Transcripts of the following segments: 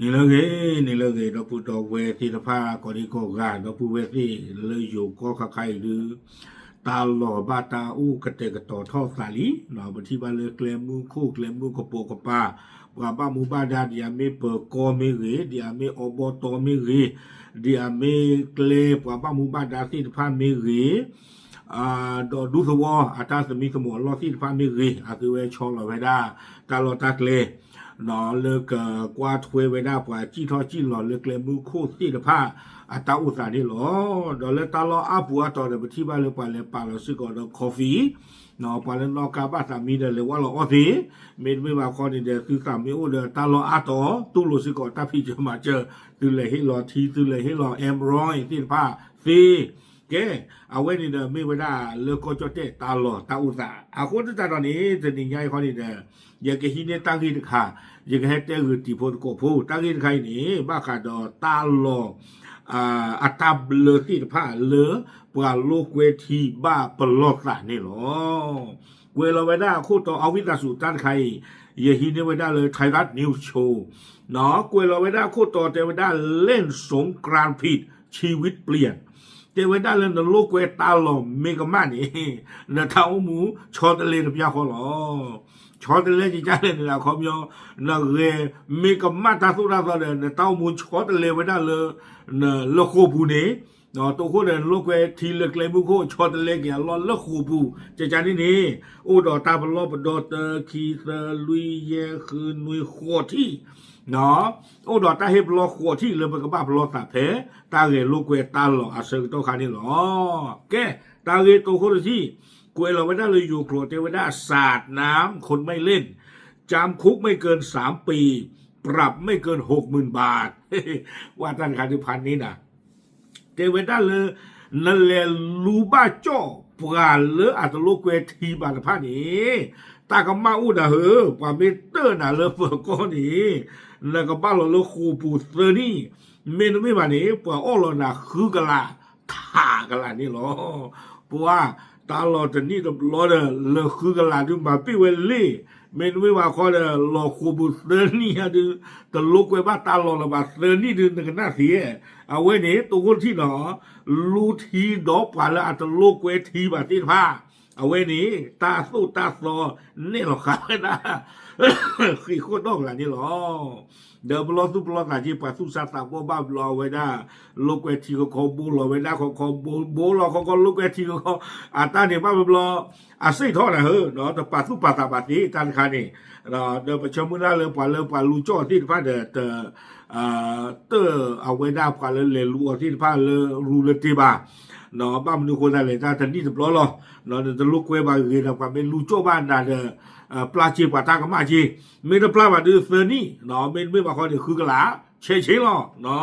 န့ၣ်လၢဂ့ၤ, န့ၣ်လၢဂ့ၤ, ဒီပုၢ်ဒီဝဲၢ်သ့ၣ်တဖၣ် ကိးဒံကိးဂၤ, ဒီပုၢ်ဝဲၢ်သ့ၣ်လၢယိၤကီၢ်ခါခါအံၤဒုး, တၢ်လီၢ်ဘၣ်တၢ်အိၣ်ကတဲာ်ကတီၤထီၣ်သးလံ. ပထံၣ်ဘၣ်လၢကျဲမုၢ်ခိၣ် ကျဲမုၢ်ကပိာ်ကပၤ, ပှၤဘၣ်မူဘၣ်ဒါ ဒ်အမ့ၢ်ပၢၤကီၢ်မ့ၢ်ဂ့ၤ, ဒ်အမ့ၢ်အီဘီတီမ့ၢ်ဂ့ၤ, ဒ်အမ့ၢ်ကျဲပှၤဘၣ်မူဘၣ်ဒါသ့ၣ်တဖၣ်မ့ၢ်ဂ့ၤ, ဒီးဒူသဝီအတၢ်သမံသမိးအလီၢ်သ့ၣ်တဖၣ်မ့ၢ်ဂ့ၤ, အသုဝဲဆီလီၤဝဲဒၣ် တၢ်လီၢ်တၢ်ကျဲ လၢကကွၢ်ထွဲဝဲဒၣ်ပှၤစံၣ်ထီၣ်စံၣ်လီၤလၢကျဲမုၢ်ခိၣ်သ့ၣ်တဖၣ် အတၢ်အိၣ်သးန့ၣ်လီၤ. ဒီးလၢတၢ်လီၢ်အါပူၤအါတီၤဒီး ပထံၣ်ဘၣ်လၢပှၤလဲၤပာ်လီၤစ့ၢ်ကီးဒီး coffee, ပှၤလၢနီၣ်ကါဘၣ်သးမံဒီးလဲၤဝၢ်လီၤအီၣ်သ့, မ့တမ့ၢ်ဘၣ်ခီန့ၣ်ဒီး သုသးမ့ၢ်အိၣ်ဒီးတၢ်လီၢ်အါတီၤ တူၢ်လိာ်စ့ၢ်ကီးတၢ်ဖံးစၢၤမၤစၢၤ, သုလဲၤဟ့ၣ်လီၤထံ သုလဲၤဟ့ၣ်လီၤ Amroy သ့ၣ်တဖၣ်သ့ ကဲ, အဝဲန့ၣ်ဒီးမ့ၢ်ဝဲဒၣ်လၢကီၢ်ကၠီၣ်တဲၣ်တၢ်လီၢ်တၢ်အိၣ်သး. အဃိသတးဒီးန့ၣ် တနံၤညါအံၤခီန့ၣ်ဒီး ယကဟံးန့ၢ်တၢ်ဂ့ၢ်တခါ, ယကဟဲတဲဂ့ၢ်တံၤဖိသကိးဖိ. တၢ်ဂ့ၢ်တခါအံၤန့ၣ် ဘၣ်ဃးဒီးတၢ်လီၢ် အတၢ်ဘျၢသ့ၣ်တဖၣ်လၢ ပှၤလိာ်ကွဲထံဘၣ်ပလီၢ်သးန့ၣ်လီၤ. ကွဲးလီၤဝဲဒၣ်အခိၣ်တီ အဝံသးစူၤတၢ်တခါအံၤ ယဟံးန့ၢ်ဝဲဒၣ်လၢ Thai Tat News Show ကွဲးလီၤဝဲဒၣ်အခိၣ်တီတဲဝဲဒၣ် เล่นสงกรานต์ผิด ชีวิตเปลี่ยน တဲဝဲဒၣ်လၢနလိာ်ကွဲတၢ်လီၢ်မ့ၢ်ကမၣ်န့ၣ် နတၢ်အိၣ်မူဆီတလဲတပျၢ်ဃီလီၤ. ဆီတလဲကကလဲၣ်န့ၣ် အခီပညီ နဂဲၤမ့ၢ်ကမၣ်တၢ်သိၣ်တၢ်သီဒီး နတၢ်အိၣ်မူဆီတလဲဝဲဒၣ်လၢ လၢဃိာ်ပူၤန့ၣ်, တိခိၣ်ဒီးနလိာ်ကွဲထံလၢကျဲမုၢ်ခိၣ် ဆီတလဲက့ၤအလီၢ်လၢဃိာ်ပူၤ, ကကန့ၣ်န့ၣ် အိၣ်ဒီးတၢ်ပလီၢ်ပဒီတၢ ခံ သၢ လွံၢ် ယဲၢ် ဃု နွံ ဃိးထံၣ် အိၣ်ဒီးတၢ်ဟ့ၣ်ပလီၢ်ဃိးထံၣ်လၢပကဘၣ်ပလီၢ်သးဖဲ တၢ်ဂဲၤလိာ်ကွဲတၢ်လီၢ်အဆၢကတီၢ်ခါန့ၣ်လီၤ. ကဲ, တၢ်ဂ့ၢ်တိခိၣ်တထံၣ် ကွဲးလီၤဝဲဒၣ်လၢယိၤကျိာ်တဲဝဲဒၣ် สาดน้ำคนไม่เล่น จำคุกไม่เกินสามปี ปรับไม่เกินหกหมื่นบาท ဝဲတၢ်တခါဒုးဖးန့ၢ်နၤ တဲဝဲဒၣ်လၢ နလဲၤလူဘၣ်ကၠီၣ်ပှၤလၢအတလိာ်ကွဲထံဘၣ်တဖၣ်န့ၣ် တၢ်ကမၣ်အိၣ်နၤဧၢ, ပှၤမ့ၢ်တၢၣ်နၤလၢပၢၤကီၢ်န့ၣ် နကဘၣ်လီၤလၢဃိာ်ပူၤသၢနံၣ်, မ့တမ့ၢ်ဘၣ်န့ၣ် ပှၤအီၣ်လီၤနၤဃုကလး ထးကလးန့ၣ်လီၤ. ပှၤတၢ်လီၢ်တနံၣ်တဘျီဒီး လၢဃုကလးဒုးမၤပ့ၢ်ဝဲလ့ၣ်, မ့တမ့ၢ်ဘၣ်ခီဒီး လီၤဃိာ်ပူၤသၢနံၣ်ညါဒုး တလိာ်ကွဲဘၣ်တၢ်လီၢ်လၢၤဘၣ်သၢနံၣ်ဒုး နကနၣ်သ့, အဝဲန့ၣ် တိခိၣ်တထံၣ်နီၤ, လူထံဒီးပှၤလၢအတလိာ်ကွဲထံဘၣ်သ့ၣ်တဖၣ်, အဝဲန့ၣ် တၢ်သိၣ်တၢ်သီနဲၣ်လီၤဃာ်ဝဲဒၣ် ဃ့ၢ်ဃိၣ်ဒီၣ်ကလးန့ၣ်လီၤ. ဒီးပလီၢ်သူၣ်ပလီၢ်သးက့ ပှၤသူၣ်စၢ်သးဘီၣ်ဘၣ်ဘျီဝဲဒၣ်, လိာ်ကွဲထံခီခီ ဘိလီၤဝဲဒၣ်ခီခီ ဘိလီၤခီခီ လိာ်ကွဲထံခီခီ, အတၢ်န့ၣ်ဘၣ်ဘျီဘျီ အစ့ၣ်ထီၣ်နၤဧၢ, တပာ်သူၣ်ပာ်သးဘၣ်သ့တၢ်တခါန့ၣ်, ဒီးပဆၢမုၢ်လၢ်လၢပှၤလၢပှၤလူၤကၠီၣ်သ့ၣ်တဖၣ်ဒီး တ တၢၣ်အဝဲဒၣ်ပှၤလၢလဲၤလူၤအီၤသ့ၣ်တဖၣ်လၢရူလၢတ့ဘၣ်, ဘၣ်မနုၤဃိသတးလဲၣ် တၢ်တနံၣ်တဘျီလီၤ, နတလိာ်ကွဲဘၣ်ဂ့ၤဒီးပှၤမ့ၢ်လူၤကၠီၣ်ဘၣ်နၤဒီး ပျၢ်စ့ပှၤတၢ်ကမၣ်က့, မ့ၢ်တပျၢ်ဘၣ်ဒုးသၢနံၣ်, မ့တမ့ၢ်ဘၣ်ဃီန့ၣ် ဃုကလး, ဆဲးဆ့လီၤ.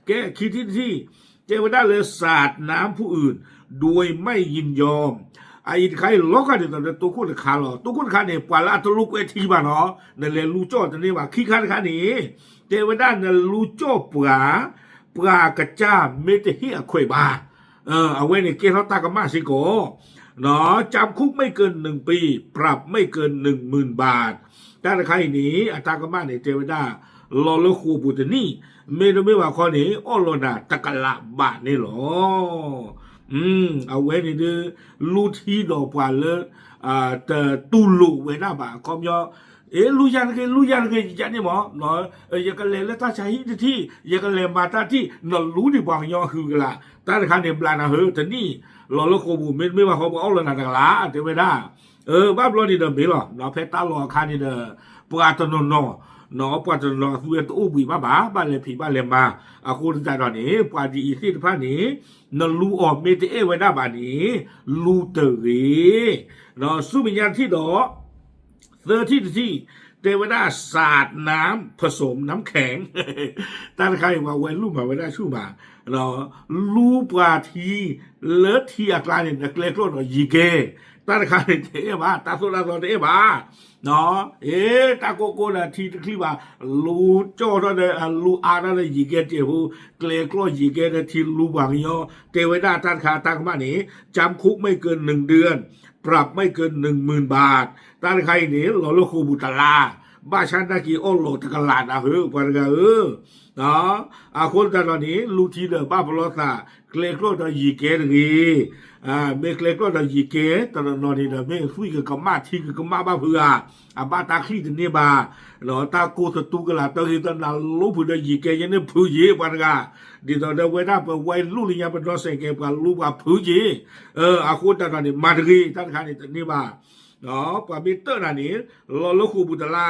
ကဲ ခံထံၣ်တထံၣ်, တဲဝဲဒၣ်လၢ สาดน้ำผู้อื่น โดยไม่ยินยอม အအံၤတခါအံၤ လီၤဂာ်ဒ်သိးဒီးတိခိၣ်တခါလီၤ. တိခိၣ်တခါန့ၣ် ပှၤလၢအတလိာ်ကွဲထံဘၣ်နီၤ, နလဲၤလူၤကၠီၣ်တန့ၢ်ဘၣ်. ခံခါတခါန့ၣ် တဲဝဲဒၣ်နလူၤကၠီၣ်ပှၤ, ပှၤကစၢ်မ့ၢ်တဟ့ၣ်အခွဲးဘၣ်, အဝဲန့ၣ်ကဲထီၣ်တၢ်ကမၣ်စ့ၢ်ကီး จำคุกไม่เกินหนึ่งปี ปรับไม่เกินหนึ่งหมื่นบาท တၢ်တခါအံၤန့ၣ် အတၢ်ကမၣ်န့ၣ် တဲဝဲဒၣ် လီၤလၢဃိာ်ပူၤတနံၣ်, မ့တမ့ၢ်ဘၣ်ခီန့ၣ် အီၣ်လီၤနၤတကလးဘးန့ၣ်လီၤ. အဝဲန့ၣ်ဒုး လူထံဒီးပှၤလၢ တတူၢ်လိာ်ဝဲဒၣ်ဘၣ် အခီပညီ, အ့ လူယၤတဂ့ၤ လူယၤတဂ့ၤ ယကန့ၣ်မး, ယကလဲၤလၢတၢ်ဆါဟံၣ်တထံၣ် ယကလဲၤမၤတၢ်ထံၣ် နလူဒံးပှၤကညီဃုကလး, တၢ်တခါန့ၣ် ဘျးနၤဟၢတနံၣ်, လီၤလၢဃိာ်ပူၤ မ့တမ့ၢ်ဘၣ်ဃီ ပှၤအီၣ်လီၤနၤတကလး တဲဝဲဒၣ် ဘၣ်ဘျီန့ၣ်ဒီးမ့ၢ်လီၤ. ဖဲတၢ်လီၢ်အခါန့ၣ်ဒီး ပှၤတနီၤနီၤ, ပှၤတနီၤနီၤအသုဝဲတအိၣ်ဘှံးဘၣ်ဘၣ် ဘၣ်လဲၤဖံးဘၣ်လဲၤမၤ, အဃိသတးဒီးန့ၣ် ပှၤဒ်အံၤသ့ၣ်တဖၣ်န့ၣ် နလူၤအီၤမ့ၢ်တအဲၣ်ဝဲဒၣ်ဘၣ်န့ၣ် လူၤတဂ့ၤ. ဆူမဲာ်ညါတထံၣ်ဒီး သၢထံၣ်တထံၣ်, တဲဝဲဒၣ် สาดน้ำผสมน้ำแข็ง တၢ်တခါအံၤ ပှၤဝဲလူၤမၤဝဲဒၣ်ဆူၣ်မး, လူၤပှၤထံ လၢထံအကျါန့ၣ် နကျဲကျီၢ်ဒီးယံၤကဲ, တၢ်တခါန့ၣ်တအဲၣ်ဘၣ်, တၢ်သိၣ်တၢ်သီတအဲၣ်ဘၣ်, အ့ တၢ်ကိၢ်ကိၢ်ဒီးထံတချံဘၣ်, လူၤကၠီၣ်ထီၣ်ဒီး လူၤအါထီၣ်ဒီးယံၤကဲတ့ၢ်ဖိ, ကျဲကျီၢ်ယံၤကဲဒီးထံလူၤပှၤကညီ, တဲဝဲဒၣ်တၢ်တခါတၢ်ကမၣ်န့ၣ် จำคุกไม่เกินหนึ่งเดือน ปรับไม่เกินหนึ่งหมื่นบาท တၢ်တခါအံၤန့ၣ် လီၤလၢဃိာ်ပူၤတလါ, ဘၣ်ဆၣ်နာ်က့ၤအီၣ်လီၤတကလးနၤဧၢ ပှၤတဂၤဧၢ, အဃိသတးဒီးန့ၣ် လူၤထံဒီးဘၣ်ပလီၢ်သး ကျဲကျီၢ်ဒီးယံၤကဲတဂ့ၤ, မ့ၢ်ကျဲကျီၢ်ဒီးယံၤကဲ တနီၤနီၤန့ၣ်ဒီး မ့ၢ်သွံၣ်ကကမၣ်ထံကကမၣ်ဘၣ်ဖုးဧါ, အဘၣ်တၢ်ချံၣ်တန့ၢ်ဘၣ်, တၢ်ကိၢ်သတူၢ်ကလာ်တၢ်ဂ့ၢ်တၢ်နၤလိဖုးဒီးယံၤကဲယဲန့ၣ်ဖုးယ့ၤ ပှၤတဂၤ, ဒ်သိးဒီးဝဲဒၣ်ပဝဲလူၢ်လၢညါပဒီစဲးကဲ ပှၤလူပှၤဖုးယ့ၤ, အဃိသတးဒီးန့ၣ် မၤတဂ့ၤ တၢ်တခါန့ၣ်တန့ၢ်ဘၣ် ပှၤမ့ၢ်တၢၢ်နၤန့ၣ် လီၤလၢဃိာ်ပူၤတလါ,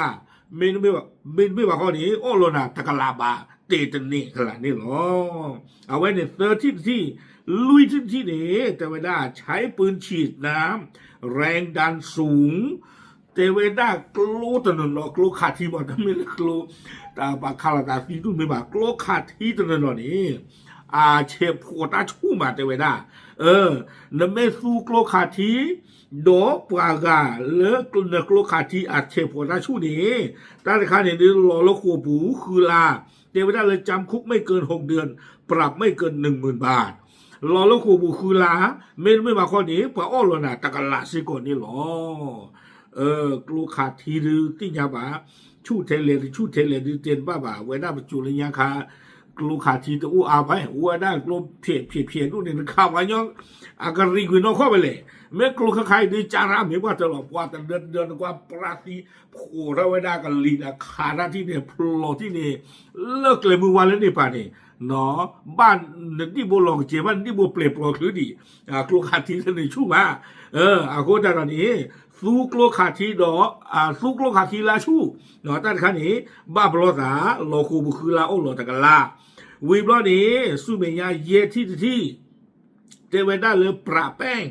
မ့တမ့ၢ်ဘၣ်ဃီန့ၣ် အီၣ်လီၤနၤတကလးဘး တ့တန့ၢ်ကလးန့ၣ်လီၤ. အဝဲန့ၣ်သၢထံၣ်တထံၣ်, လွံၢ်ထံၣ်တထံၣ်န့ၣ် တဲဝဲဒၣ် ใช้ปืนฉีดน้ำแรงดันสูง တဲဝဲဒၣ်ကျိတနီၤနီၤ ကျိခးထံမး တမ့ၢ်လၢကျိ တၢ်ပာ်ခးလီၤသးသံဒူၣ်မ့ၢ်ဘၣ် ကျိခးထံတနီၤနီၤန့ၣ် အဆဲးဖိးတၢ်ဆူၣ်မး တဲဝဲဒၣ်, နမ့ၢ်သူကျိခးထံ ဒီးပှၤဂၤလၢနကျိခးထံအဆဲးဖိးတၢ်ဆူၣ်န့ၣ် တၢ်တခါန့ၣ်ဒ်လီၤလၢဃိာ်ပူၤဃုလါ, တဲဝဲဒၣ်လၢ จำคุกไม่เกินหกเดือน ปรับไม่เกินหนึ่งหมื่นบาท လီၤလၢဃိာ်ပူၤဃုလါ, မ့တမ့ၢ်ဘၣ်ဃီန့ၣ် ပှၤအီၣ်လီၤနၤတကလးစ့ၢ်ကီးန့ၣ်လီၤ. ကျိခးထံဒုးသ့ၣ်ညါဘၣ်, ဆူၣ်ထဲလဲၣ်တဆူၣ်ထဲလဲၣ်ဒုးတဲတဘၣ်ဘၣ်, ဝဲဒၣ်ပစိၤလၢညါခါ ကျိခးထံတအိၣ်အါဘၣ်, အိၣ်ဝဲဒၣ်ကျိဖျဲးဖျဲးဖျဲးဒိၣ်န့ၣ် နခးပှၤညီ အကရံၣ်ကွံာ်နီၢ်ခီၣ်ဝဲလဲၣ်, မ့ၢ်ကျိခါခါအံၤဒုးကၢ်ရၣ်မ့ၢ်ပှၤတၢၢ်လီၤ ပှၤတဒၢတဒၢနကွၢ်ပြၢ်သံ ဖိးထီၣ်ဝဲဒၣ်ကလံၤဒီးခးတၢ်ထံၣ်န့ၣ် ဖျိးထံၣ်န့ၣ် လၢကျဲမုၢ်ဝါလၢန့ၣ်ပၤန့ၣ် ဘၣ်နဒံၣ်ဘိလီၤကစဲးဘၣ် နဒံၣ်ဘိပျဲၢ်ပျီချုးဒံး, ကျိခးထံလၢန့ၣ်ဆူၣ်မး, အဃိတၢ်ဒီးန့ၣ် သူကျိခးထံဒီး သူကျိခးထံလၢဆူၣ်, တၢ်တခါန့ၣ် ဘၣ်ပလီၢ်သး လီၤဃိာ်ပူၤဃုလါအီၣ်လီၤတကလး, ဝံၤဘျီန့ၣ် ဆူမဲာ်ညါယဲၢ်ထံၣ်တထံၣ် တဲဝဲဒၣ်လၢ ปะแป้ง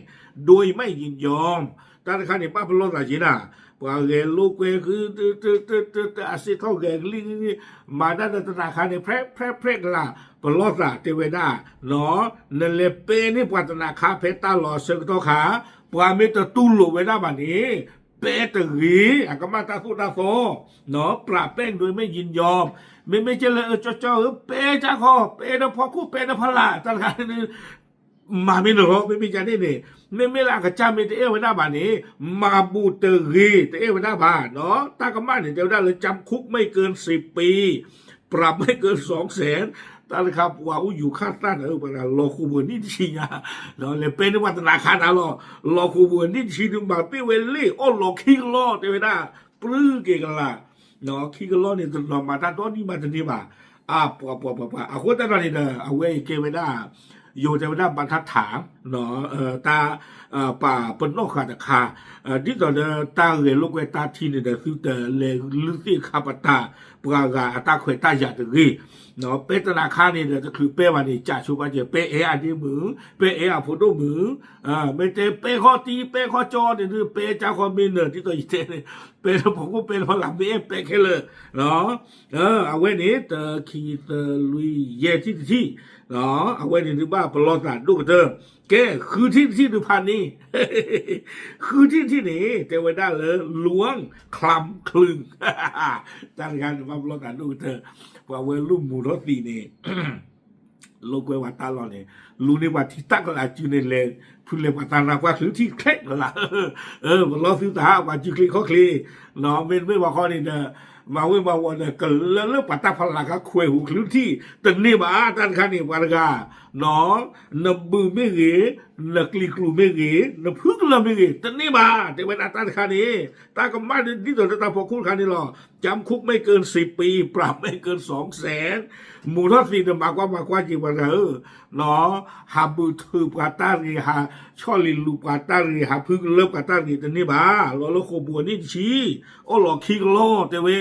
โดยไม่ยินยอม တၢ်တခါန့ၣ် ဘၣ်ပလီၢ်သးက့ၤနၤ, ပှၤဂဲၤလိာ်ကွဲ အစ့ၣ်ထီၣ်ဂဲၤကလံၣ် မၤဒၣ်ဒီးတနၤခါန့ၣ် ဖြဲဖြဲဖြဲကလး ပလီၢ်သးတဲဝဲဒၣ်, နလဲၤပဲန့ၢ်ပှၤတနၤခါဖဲတၢ်လီၤအဆၢကတီၢ်ခါ, ပှၤမ့ၢ်တတူၢ်လိာ်ဝဲဒၣ်ဘၣ်န့ၣ် ပဲတဂ့ၤ အကမၣ်တၢ်သိၣ်တၢ်သီ, ပะแป้งโดยไม่ยินยอม မ့မ့ၢ်ကဲလၢအကၠီကၠီဧၢ ပဲကၢ်ခီ ပဲဒီးဖီခိၣ် ပဲဒီးဖီလာ် တၢ်တခါန့ၣ် မၤမ့ၢ်နဂီၢ် မ့မ့ၢ်ကန့ၣ်န့ၣ်, မ့မ့ၢ်လၢအကစၢ်မ့ၢ်တအဲၣ်ဝဲဒၣ်ဘၣ်န့ၣ် မၤဘူးတဂ့ၤ တအဲၣ်ဝဲဒၣ်ဘၣ်, တၢ်ကမၣ်န့ၣ် တဲဝဲဒၣ်လၢ จำคุกไม่เกินสิบปี ปรับไม่เกินสองแสน တၢ်တခါပှၤအိၣ်ယူၤခၣ်သၣ်န့ၣ် ပှၤလီၤဃိာ်ပူၤနံၣ်တဆံညါ, လဲၤပဲန့ၢ်ပှၤတနၤခါနၤလီၤ, လီၤဃိာ်ပူၤနံၣ်တဆံဒုးမၤပ့ၢ်ဝဲလ့ၣ် အီၣ်လီၤခံကလီၢ် တဲဝဲဒၣ် ပြူက့ၤကလး ခံကလီၢ်န့ၣ် တနီၤမၤတၢ်ဒီနံၣ်မးတန့ၢ်ဘၣ်, အပှၤပှၤပှၤပှၤ အဃိသတးဒီးန့ၣ်ဒီး အဝဲအံၤကဲဝဲဒၣ် ယိၤတဲဝဲဒၣ်ဘၣ်ထၣ်ထၣ် တၢ် ပာ်ပနီၣ်ဃာ်တခါ, ဒ်သိးဒီးတၢ်ဂဲၤလိာ်ကွဲတၢ်ထံန့ၣ်ဒီး သုတလဲၤလုၢ်သ့ၣ်ခါပတာ် ပှၤဂၤအတၢ်ခွဲးတၢ်ယာ်တဂ့ၤ, ပဲတနၤခါန့ၣ်ဒီး တချုးပဲဘၣ်န့ၣ် ကးဆိပာ်စၢၤ ပဲအဲၣ်အဒ့မုၣ်, ပဲအဲၣ်အဖိဒိၣ်မုၣ်, မ့ၢ်တဲပဲခီၣ်တံ ပဲခီၣ်ကၠီန့ၣ်ဒုး ပဲကၢ်ခီမ့ၢ်နၢၤ ဒ်သိးယတဲန့ၣ် ပဲလၢဖီခိၣ်ပဲလၢဖီလာ် မ့ၢ်အဲၣ်ပဲခဲလၢာ် အဝဲန့ၣ် တခံ သလွံၢ် ယဲၢ်ထံၣ်တထံၣ်, အဝဲန့ၣ်ဒုးဘၣ်ပလီၢ်သးဒိၣ်ကတၢၢ်, ကဲ ဃုထံၣ်တထံၣ်ဒုးဖးန့ၣ်, ဃုထံၣ်တထံၣ်န့ၣ် တဲဝဲဒၣ်လၢ လူဝ်းချမ်ချၢၣ်, တၢ်တခါန့ၣ် ဘၣ်ပလီၢ်သးဒိၣ်ကတၢၢ်, ပှၤဝဲလူၢ်မူၤထီၣ်သံးန့ၣ် လိာ်ကွဲပှၤတၢ်လီၢ်န့ၣ် လူန့ၢ်ပှၤထံတၢ်ကလးစုန့ၣ်လဲၤ ဖုလဲၤပှၤတၢ်နါပှၢ်ချုးထံၣ်ချဲးကလး, ပလီၢ်သုသးပှၤစုချ့ခီၣ်ချ့, မ့တမ့ၢ်ဘၣ်ဃီန့ၣ်ဒီး မၤဝ့ၤမၤဝီၤဒီး ကလၢလၢပှၤတၢ်ဖီလာ်ခါခွဲးဟူးချုးထံၣ် တန့ၢ်ဘၣ် တၢ်တခါန့ၣ် ပှၤတဂၤ နဘုးမ့ၢ်ဂ့ၤ, နကျံၤကျူၤမ့ၢ်ဂ့ၤ, နဖုကလၢၢ်မ့ၢ်ဂ့ၤ တန့ၢ်ဘၣ် တဲဝဲဒၣ်တၢ်တခါန့ၣ်, တၢ်ကမၣ်ဒ်သိးလၢတၢ်ဖီခိၣ်တခါန့ၣ်လီၤ, จำคุกไม่เกินสิบปี ปรับไม่เกินสองแสน, မူၤထီၣ်သံးန့ၣ် မၤကွၢ်မၤကွၢ်က့ၤပှၤတဂၤဧၢ, ဟးဘုးထုးပှၤတၢ်တဂ့ၤ, ဟးဆီၣ်လံၤလူၤပှၤတၢ်တဂ့ၤ, ဟးဖုကလၢၢ်ပှၤတၢ်တဂ့ၤ တန့ၢ်ဘၣ်, လီၤလၢဃိာ်ပူၤအနံၣ်တဆံ, အီၣ်လီၤခံကလီၢ် တဲဝဲ,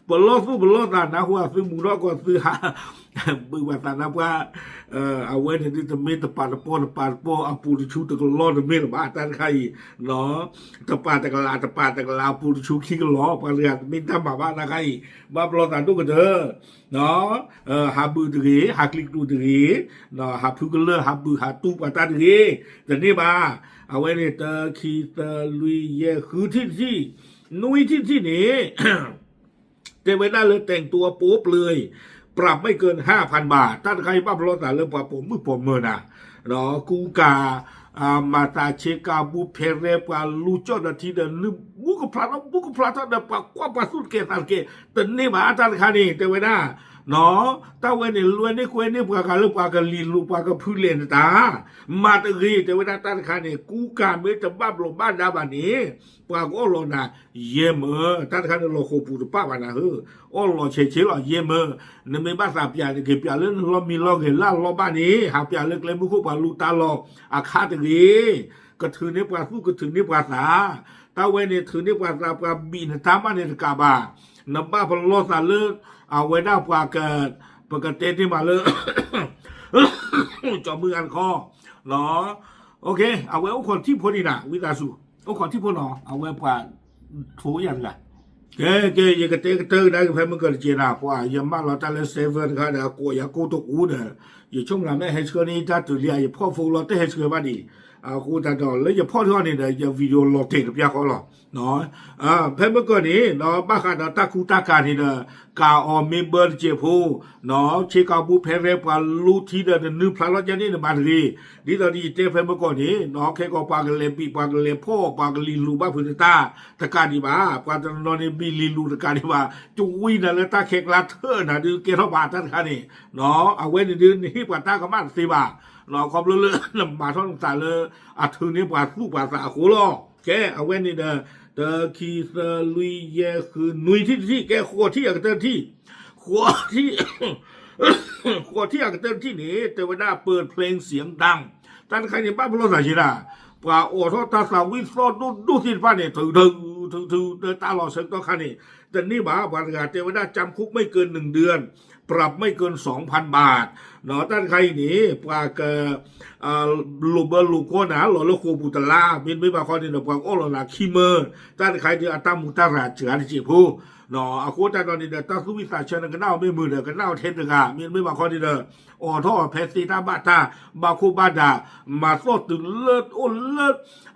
ပလီၢ်သူၣ်ပလီၢ်သးနၢ်ဟူအသုမူၤထီၣ်ကီးသုဟး ဘုးပှၤသးနါပှၢ်, အဝဲန့ၣ်ဒုးတမ့ၢ်တပာ်တပီၢ်တပာ်တပီၢ် အပူၤတဆူတကလီၢ်တမ့ၢ်လၢၤဘၣ် တၢ်တခါအံၤ, တပာ်တကလးတပာ်တကလး အပူၤတဆူခံကလီၢ် ပှၤတဂၤတမ့ၢ်တၢ်မၤဘၣ်တၢ်တခါအံၤ, ဘၣ်ပလီၢ်သးဒိၣ်ကတၢၢ်, ဟးဘုးတဂ့ၤ, ဟးကျံၤကျူၤတဂ့ၤ, ဟးဖုကလၢၢ် ဟးဘုးဟးတူၢ်ပှၤတၢ်တဂ့ၤ, တန့ၢ်ဘၣ်, အဝဲန့ၣ် တခံ သလွံၢ် ယဲၢ် ဃုထံၣ်တထံၣ်, နွံထံၣ်တထံၣ်န့ၣ် တဲဝဲဒၣ်လၢ แต่งตัวโป๊เปลือย ปรับไม่เกินห้าพันบาท တၢ်တခါအံၤဘၣ်ပလီၢ်သးလၢပှၤပိာ်မုၣ်ပိာ်မၢၤနၤ, ကူကၤ မၤသးဆ့ကၤဘူဖဲရဲ ပှၤလူၤကၠီၣ်ဒီးထံဒီးနုာ် ဘူးကဖျါထီၣ် ဘူးကဖျါထီၣ်ဒီး ပှၤကွၢ်ပှၤသူၣ်တကဲးသးတကဲး တန့ၢ်ဘၣ်တၢ်တခါန့ၣ် တဲဝဲဒၣ် တၢ်ဝဲန့ၣ် လွဲန့ၢ်ကွဲန့ၢ်ပှၤဂၤလၢပှၤကလံၤလူၤ ပှၤကဖုလဲၣ်နတၢ် မၤတဂ့ၤ တဲဝဲဒၣ်တၢ်တခါန့ၣ် ကူကၤမ့ၢ်တဘၣ်ဘျီးဘၣ်ဒါဘၣ်န့ၣ် ပှၤကအီၣ်လီၤနၤ ယဲၢ်မၢ, တၢ်တခါန့ၣ် လီၤဃိာ်ပူၤတပၣ်ဘၣ်နၤဧၢ, အီၣ်လီၤဆဲးဆဲးလီၤ ယဲၢ်မၢ, နမ့ၢ်ဘၣ်သးပျးန့ၣ် က့ၤပျးလၢနလီၢ်မံလီၢ်ဂဲၤလၢအလီၢ်ဘၣ်န့ၣ် ဟးပျးလၢကျဲမုၢ်ခိၣ်ပှၤလူၤတၢ်လီၢ်အခါတဂ့ၤ, ကထုးန့ၢ်ပှၤသူၣ်ကထုးန့ၢ်ပှၤသး, တၢ်ဝဲန့ၣ်ထုးန့ၢ်ပှၤသး ပှၤဘံၣ်နတၢ်မးန့ၣ်တကးဘၣ်, နဘၣ်ပလီၢ်သးလၢ အဝဲဒၣ်ပှၤက ပကတဲတ့ၢ်မးလၢ ကၠီမုၢ်ဂၤတခီ အဝဲအိၣ်ခိးထံၣ်ဖိန့ၣ်နၤ ဝံသးစူၤ အိၣ်ခိးထံၣ်ဖိနီၤ အဝဲပှၤ ထိယၤတဂၤ, ကဲ ကဲ ယကတဲကတၢၢ်ကဒါက့ၤဖဲမုၢ်ကၢၤတကဲးနၤ ပှၤယမၢလီၤတၢ်လၢ server တခါဒီး ကိးယၤကိးတအိၣ်ဒီး ယဆိကမိၣ်လၢမ့ၢ်ဟဲဆှၢန့ၢ်တၢ်တုၤလံ ယဖီၣ်ဖိလီၤတဟဲဆှၢဘၣ် ဒ်အဃိသတးဒီး လၢယဖီၣ်ထီၣ်န့ၣ်ဒီး ယ video လီၤတဲာ်တပျၢ်ဃီလီၤ. ဖဲမုၢ်ကၢၤန့ၣ် ဘၣ်ဃးဒီးတၢ်ကူတၢ်ကၤန့ၣ်ဒီး ကၤအီၤ member တစဲးဖိ ဆ့ကၤဘူဖဲရဲ ပှၤလူၤထံဒီးနနုာ်ဖျါထီၣ်ကန့ၣ်နမၤတဂ့ၤ, ဒ်သိးဒီးယတဲဖဲမုၢ်ကၢၤန့ၣ် ခဲကီးပှၤကလဲၤဘံၣ် ပှၤကလဲၤဖီၣ် ပှၤကလံၤလူၤဘၣ်ဖုးနတၢ် တကးဒံးဘၣ် ပှၤတနီၤနီၤန့ၣ် ဘံၣ်လံၤလူၤတကးဒံးဘၣ် ကဝံၤနၤလၢတၢ်ခဲကျါထၢၣ်နၤဒုးကဲထီၣ်ဘၣ်တၢ်တခါန့ၣ် အဝဲန့ၣ်ဒုးနဟ့ၣ်ပှၤတၢ်ကမၣ်တသ့ဘၣ်, ခီဖျိလၢနမၤထီၣ်နသးလၢ အထုးန့ၢ်ပှၤသူၣ်ပှၤသးအဃိလီၤ. ကဲ အဝဲန့ၣ်ဒီး တၢ ခံ သၢ လွံၢ် ယဲၢ် ဃု နွံထံၣ်တထံၣ် ကဲဃိးထံၣ်အကတၢၢ်တထံၣ်, ဃိးထံၣ် ဃိးထံၣ်အကတၢၢ်တထံၣ်န့ၣ် တဲဝဲဒၣ် เปิดเพลงเสียงดัง တၢ်တခါန့ၣ် ဘၣ်ပလီၢ်သးယဲဒၣ် ပှၤအိးထီၣ်တၢ်သးဝံၣ်သီၣ်ဒိၣ်ဒိၣ်သ့ၣ်တဖၣ်န့ၣ် ထုထု ထုထု တၢ်လီၤဆၢကတီၢ်ခါန့ၣ် တန့ၢ်ဘၣ် ပှၤတဂၤတဲဝဲဒၣ် จำคุกไม่เกินหนึ่งเดือน ปรับไม่เกินสองพันบาท တၢ်တခါအံၤန့ၣ် ပှၤက လိာ်ဘၢလိာ်ကွီၢ်နၤ လီၤလၢဃိာ်ပူၤတလါ မ့တမ့ၢ်ဘၣ်ခီန့ၣ်ဒီး ပှၤကအိၣ်လီၤနၤခံမၢ တၢ်တခါအံၤဒုးအတၢ်မူတၢ်ရၤစှၤတစဲးဖိ အဃိသတးဒီးန့ၣ်ဒီး တၢ်သူၣ်ဝံၣ်သးဆၢနကနၣ်အီၤမ့ၢ်မုာ်ဒီး ကနၣ်အီၤထဲတဂၤ မ့တမ့ၢ်ဘၣ်ခီန့ၣ်ဒီး အိးထီၣ်အီၤဖဲသ့တၢ်ဘၣ်တၢ် ဘၣ်ခိၣ်ဘၣ်ဒၤ မၤသီၣ်တုၤလၢအိၣ်လၢ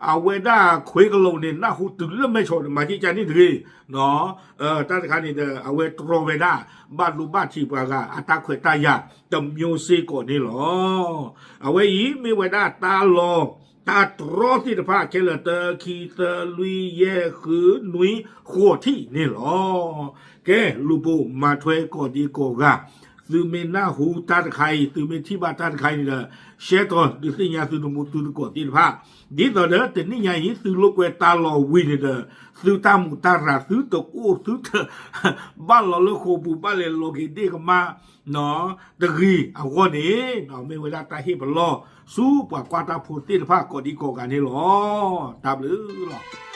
အဝဲဒၣ်ခွ့ကလိာ်န့ၣ် နၢ်ဟူတုၤလၢမဲၢ်ဆီးန့ၣ် မၤက့ၤကန့ၣ်တဂ့ၤ တၢ်တခါန့ၣ်ဒီး အဝဲတြီဝဲဒၣ် ဘၣ်ဒိဘၣ်ထံးပှၤဂၤ အတၢ်ခွဲးတၢ်ယာ် တမျိုးစ့ၢ်ကီးန့ၣ်လီၤ. အဝဲအံၤမ့ၢ်ဝဲဒၣ်တၢ်လီၢ် တၢ်တြီသ့ၣ်တဖၣ်ခဲလၢာ် တၢ ခံ သၢ လွံၢ် ယဲၢ် ဃု နွံ ဃိးထံၣ်န့ၣ်လီၤ. ကဲ လူၤပိာ်မၤထွဲကိးဒံကိးဂၤ သုမ့ၢ်နၢ်ဟူတၢ်တခါအံၤ သုမ့ၢ်ထံၣ်ဘၣ်တၢ်တခါအံၤန့ၣ်ဒီး ရှဲတီၤဒုးသ့ၣ်ညါသုတမူသုသကိးသ့ၣ်တဖၣ် ဒ်သိးဒီးတနံၣ်ညါအံၤ သုလိာ်ကွဲတၢ်လီၤဝံၤန့ၣ်ဒီး သုတၢ်မူးတၢ်ရၤသုတအိၣ်သုတ ဘၣ်လီၤလၢဃိာ်ပူၤ ဘၣ်လဲၤလီၤက့ၤဒ့ၣ်ကမါ တဂ့ၤအဂီၢ်န့ၣ် မ့ၢ်ဝဲဒၣ်တၢ်ဟ့ၣ်ပလီၢ် ဆူပှၤကွၢ်တၢ်ဖိသ့ၣ်တဖၣ်ကိးဒံကိးဂၤန့ၣ်လီၤ. တၢ်ဘျုးလီၤ.